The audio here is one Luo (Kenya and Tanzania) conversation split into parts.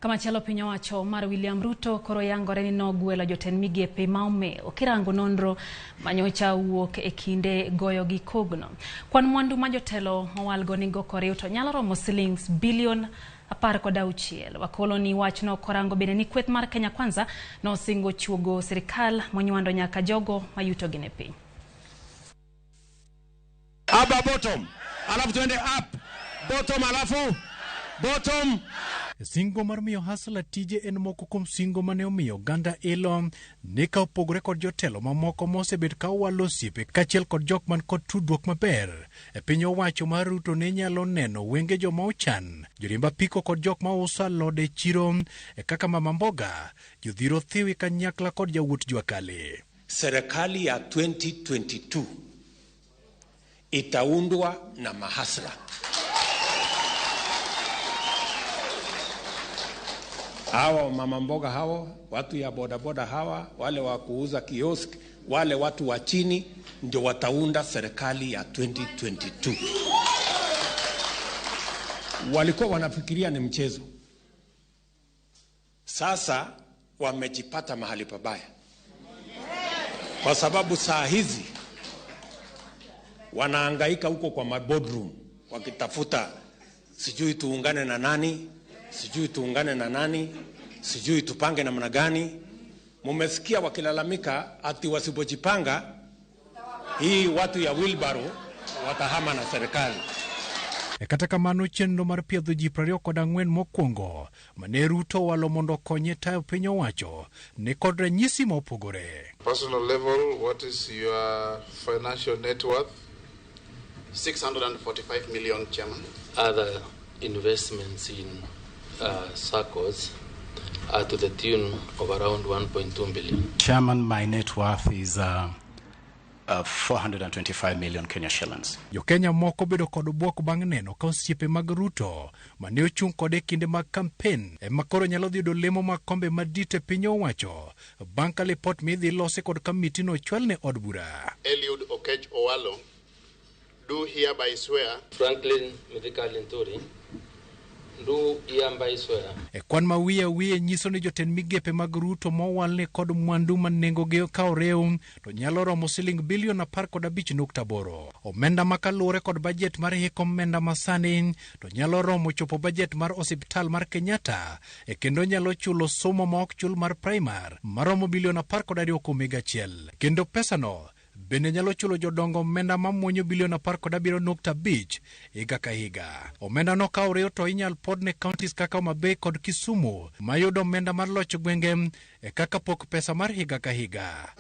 Kamachielo piny owacho mar William Ruto koro yangore ni nogwelo jotend migepe ma omewo kirango nonro manyocha wuok e kinde goyo gi kogno. Kwan mwandu ma jotelo mowalgo nigo koriw to nyalo romo silings bilion 16. Wakolo ni wachno korango bende ni kweth mar Kenya Kwanza nosingo chuogo sirikal monywando nyaka jogo ma yutogi ni piny. Aba bottom, alafu tuende up, bottom, alafu bottom. Singo mar miyo Hustler tije en moko kuom singo mane omiyo oganda ilo ni ka opogore kod jotelo mamoko mosebet ka walo osiepe kaachiel kod jok man kod tudruok maber e piny owacho mar Ruto ne nyalo neno wenge joma ochan, joriemb apiko kod jok ma uso alode e chiro e kaka mama mboga, jodhiro thiwi kanyakla kod jawuot jua kali. Serikali ya 2022 itaundwa na mahasla. Hawa mama mboga hao, watu ya bodaboda hawa, wale wa kuuza kiosk, wale watu wa chini ndio wataunda serikali ya 2022. Walikuwa wanafikiria ni mchezo, sasa wamejipata mahali pabaya, kwa sababu saa hizi wanahangaika huko kwa maboardroom wakitafuta, sijui tuungane na nani, sijui tuungane na nani, sijui tupange namna gani. Mumesikia wakilalamika ati wasipojipanga hii watu ya wheelbarrow watahama na serikali. E kata kamano chenro mar piedho ji 24 mokwongo mane Ruto owalo mondo okonye tayo piny owacho ni kod ranyisi ma opogore. Personal level, what is your financial net worth? 645 million, Chairman. Other investments in SACCOs are to the tune of around 1.2 billion. Chairman, my net worth is 425 million Kenya shillings. Jo-Kenya moko bedo kod bwok bang' neno ka osiepe mag Ruto mane ochung' kode e kinde mag kampen ema koro nyalo dhi yudo lemo mag kombe madit e piny owacho bang' ka lipot midhi losi kod kamiti no ochwal ne od bura. Eliud Okech Owalo, do hereby swear. Franklin Mithika Linturi, do hereby swear. E kwan ma wiye wiye nyiso ni jotend migepe mag Ruto mowalne kod mwandu ma nengogi ka orew to nyalo romo siling bilion 15.8. Omenda ma kaluwore kod bajet mar hik omenda masani to nyalo romo chopo bajet mar osiptal mar Kenyatta e kendo nyalo chulo somo ma ok chul mar primar maromo bilion 12.1. Kendo pesano bende nyalo chulo jodongo omenda mamuonyo bilion 17.5 higa ka higa. Omenda no ka oriw to inyal pod ne counties kaka Homa Bay kod Kisumu mayudo omenda mar locho gwenge e kaka pok pesa mar higa ka higa.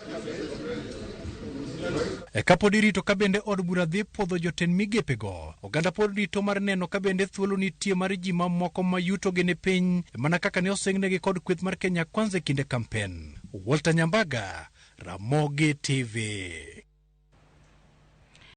E kapod irito ka bende od bura dhi puodho jotend migepego, oganda pod rito mar neno ka bende thuolo nitie mar ji mamoko ma yutogi ni piny mana kaka ne osingnegi kod kweth mar Kenya Kwanza e kinde kampen. Walter Nyambaga, Ramogi TV.